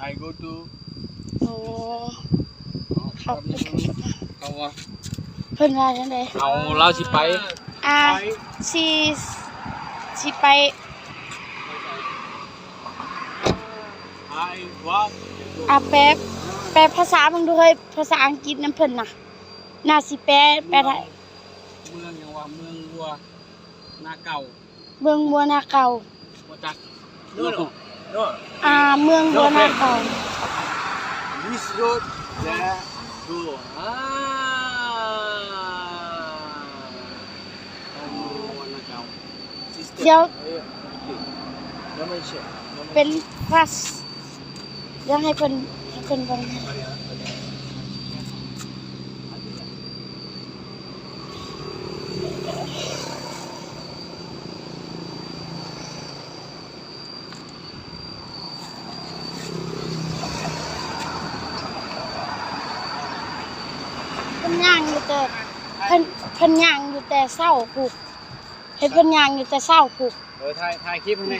I go to ໂອ້ ເຂົາ ເຂົາວ່າ ເພິ່ນວ່າຈັ່ງໃດ? ເອົາ ລາວຊິໄປ ອ່າ ໄປ ຊິ ຊິໄປ I want to go ອ່າ ແປ ແປພາສາເບິ່ງດູເຮີ້ຍ ພາສາອັງກິດນຳເພິ່ນນະ ໜ້າຊິແປ ແປໄດ້ ເມືອງຫຍັງວະ ເມືອງບົວນາເກົ່າ ເມືອງບົວນາເກົ່າ ບໍ່ຈັກ No, no, no. ອ່າ ເມືອງບົວນາເກົ່າ This road, there go. Ah. ດຽວ ເປັນພາສ ດຽວໃຫ້ເພິ່ນ ໃຫ້ເພິ່ນເບິ່ງໃຫ້ ເພິ່ນຍ່າງຢູ່ແຕ່ ເພິ່ນ ເພິ່ນຍ່າງຢູ່ແຕ່ເຊົ້າພຸ້ນ ເຫັນເພິ່ນຍ່າງຢູ່ແຕ່ເຊົ້າພຸ້ນ ເອີ ຖ່າຍ ຖ່າຍຄລິບໃຫ້ແດ່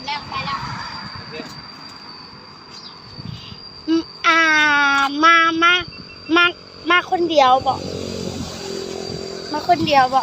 ແລ້ວໄປແລ້ວ ໂອເຄ ອາ ມາ ມາ ມາ ມາຄົນດຽວບໍ? ມາຄົນດຽວບໍ?